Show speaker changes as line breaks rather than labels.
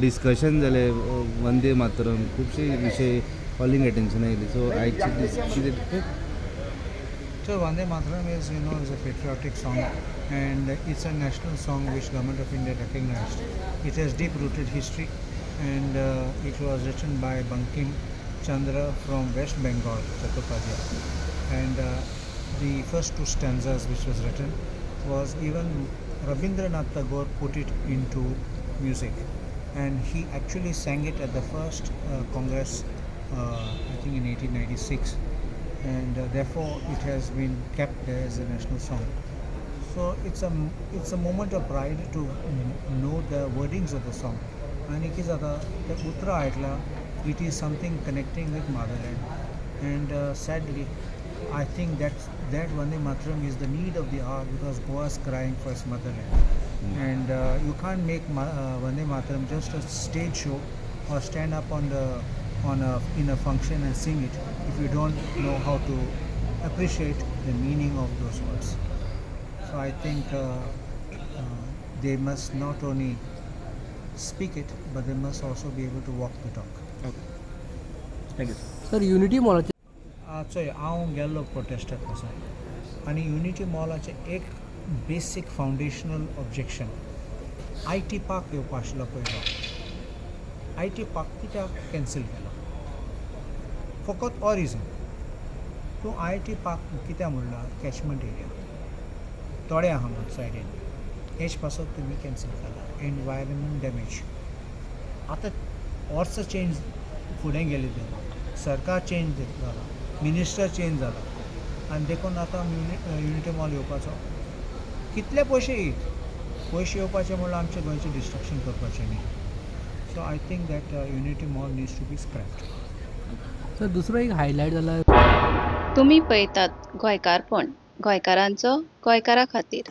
Discussion जालें, वंदे मातरम, खुबशे विशय कॉलिंग एटेन्शन आयली. सो आयची कितें?
So Vande Mataram is a patriotic song and it's a national song which Government of India recognized. It has deep-rooted history and it was written by Bankim Chandra from West Bengal, Chattopadhyay. And the first two stanzas which was written was even Rabindranath Tagore put it into music. And he actually sang it at the first Congress, I think in 1896, and therefore it has been kept there as a national song. So it's a moment of pride to know the wordings of the song. आनी कितें जाता, ते उतरां आयकला, it is something connecting with motherland, and sadly I think that Vande Mataram is the need of the hour because Goa is crying for its motherland. And you can't make Vande Mataram just a stage show or stand up on the on a in a function and sing it if you don't know how to appreciate the meaning of those words. So I think they must not only speak it, but they must also be able to walk the talk.
Thank you.
Sir, unity मॉलाचे
चोय, हांव गेल्लो प्रोटेस्टाक आसा आनी unity मॉलाचें एक basic foundational objection, IT park येवपा आशिल्लो पयलो, IT park कित्याक कॅन्सील केलो? फकत हो रिजन. तूं IT park कित्याक म्हणला, कॅचमेंट एरिया थोडे आहा म्हूण सायडीन, हेच पासत तुमी कॅन्सील केला, एनवायरमेंट डॅमेज. आतां वर्सां चेंज फुडें गेली, ते सरकार चेंज जाला, मिनिस्टर चेंज जाला आनी देखून आतां युनिटी मॉल येवपाचो. कितले पयशे येयत, पयशे येवपाचे म्हणल्यार आमच्या गोंयचें डिस्ट्रक्शन करपाचें न्ही. So I think that Unity Mall needs to be scrapped.
Sir, दुसरो एक हायलायट जाला.
तुमी पळयतात गोंयकारपण, गोंयकारांचो गोंयकारा खातीर.